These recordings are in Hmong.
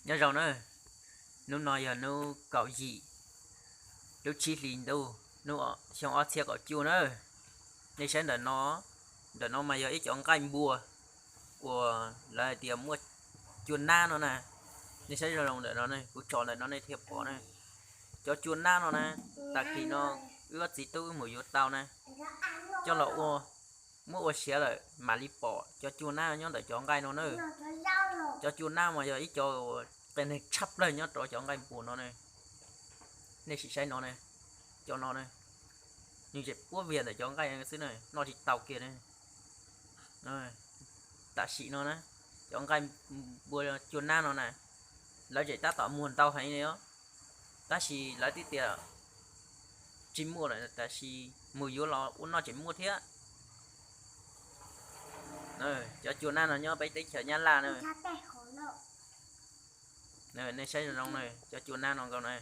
Nyob zoo na, hnub no yog hnub kaum yim lub tsib hlis ntuj, hnub xyoo ob txhiab kaum cuaj na. Nej saib ntawm no, ntawm no mas yog ib cov nqaij npua uas lawv hais tias muaj cua nab no na. Nej saib zoo zoo ntawm no ne, kuv tso ntawm no nej thiaj pom na. Cov cua nab no na, tag kis no wb ob txiv tub wb mus yuav tau na, coj los ua, muab ua siav lawm mam li pom cov cua nab nyob ntawm cov nqaij no na. Cov cua nab mas yog ib co qias neeg tshaj plaws nyob rau cov nqaij npua no na. Nej sim saib no ne, cov no ne, nws tseem puab vias ntawm cov nqaij xwb na, noj tsis tau kiag ne. Tam sim no na, cov nqaij npua cua nab no na, lawv tseem tab tom muag ntau heev li os, tab sis lawv twb tias tsis muaj lawm, tab sis mus yuav los ua noj tseem muaj thiab. Cov cua nab no nyob peb teb chaws Nyab Laj na. Nej saib zoo zoo na, cov cua nab no nkaus na,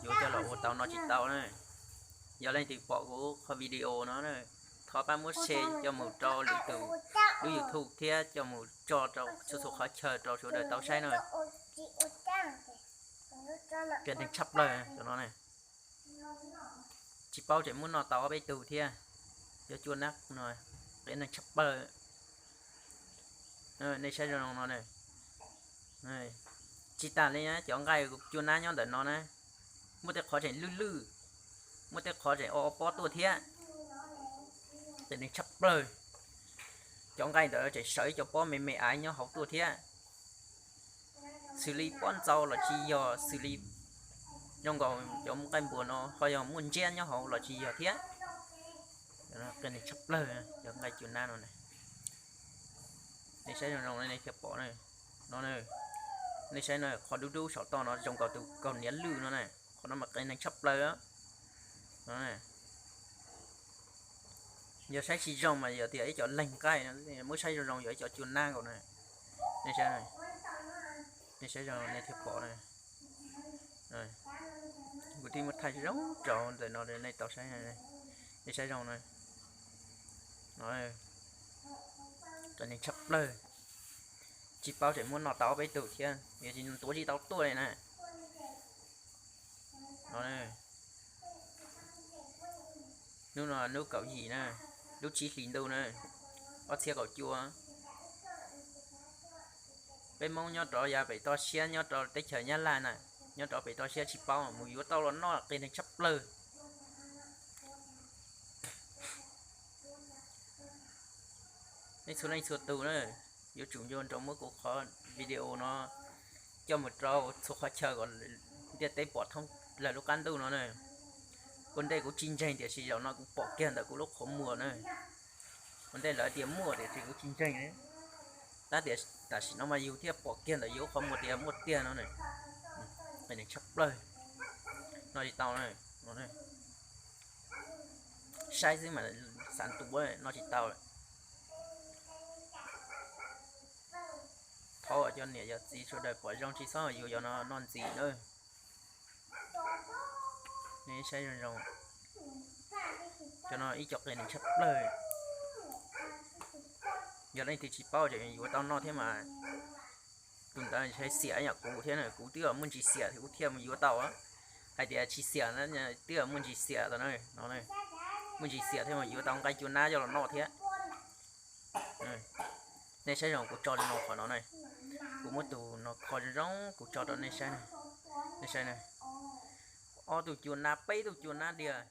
yuav coj los ua tau noj tsis tau na. Yog leej twg pom kuv qhov video no, thov pab muab share coj mus rau lwm tus lub YouTube thiab coj mus tso rau txhua txhua qhov chaw rau sawv daws tau saib na. Qias neeg tshaj plaws cov no, tsis paub tseem muab noj tau ob peb tug thiab. Cov cua nab no qias neeg tshaj plaws. Nej saib zoo zoo no, tsis tas li cov nqaij cua nab nyob ntawm no na, muaj tej qhov tseem lwj lwj, muaj tej qhov tseem o o pob tuaj thiab. Qias neeg tshaj plaws. Cov nqaij ntawd tseem sawv ib co pob me me aiv nyob hauv tuaj thiab. Xws li pob ntxaus los tsis yog, xws li zoo nkaus cov nqaij npua no ho yog muaj ntsiab nyob hauv los tsis yog thiab. Qias neeg tshaj plaws cov nqaij cua nab no. Nej saib zoo zoo nej thiaj pom no. Nej saib no, qhov dub dub saum toj no zoo nkaus tus kaus hniav lwj no na. Qhov no mas qias neeg tshaj plaws. Yog saib tsis zoo mas yog tias ib co leeg nqaij, muab saib zoo zoo yog ib co cua nab nkaus na. Nej saib zoo, nej thiaj pom na. Kuv thiaj muab thaij zoo rau ntawm no nej tau saib. Nej saib zoo na. Qias neeg tshaj plaws. Tsis paub tseem muab noj tau ob peb tug thiab, yog tsis tuav tsis tau tuaj li na. Hnub no hnub kaum yim na, lub tsib hlis ntuj na, ob txhiab kaum cuaj. Peb Hmoob nyob rau yav pem toj siab nyob rau teb chaws Nyab Laj na, nyob rau pem toj siab tsis paub mus yuav tau los noj qias neeg tshaj plaws. Nej txhua leej txhua tus na, yuav tsum nco ntsoov muab kuv qhov video no coj mus rau txhua qhov chaw kom ntiaj teb pom thoob plaws lub qab ntuj no na. Ua ntej kuv tsis ntseeg tiam sis zaum no kuv pom kiag ntawm kuv lub qhov muag na. Ua ntej lawv tias muaj tiam sis kuv tsis ntseeg. Tab tias tam sim no mas yus thiaj pom kiag ntawm yus lub qhov muag tias muaj tiag no na. Qias neeg tshaj plaws. Noj tsis tau na. Saib xwb mas xav ntuav, noj tsis tau. Thov cov niam yog txiv sawv daws pom zoo tsis txhob yuav cov no noj ntxiv na. Nej saib zoo zoo, cov no ib co qias neeg tshaj plaws. Yog leej twg tsis paub ces yuav tau noj thiab mas. Tus ntawd ntshai xiam yam kuv thiab na, kuv twb muaj ntsis xiam kuv thiaj mus yuav tau. Hais tias tsis xiam na, twb muaj ntsis xiam tau na, no, muaj ntsis xiam thiaj mus yuav tau nqaij cua nab coj los noj thiab. Nej saib zoo, kuv tso zoo qhov no na, kuv muab tus no kho zoo zoo kuv tso rau nej saib. Nej saib na, ob tug cua nab, peb tug cua nab diag.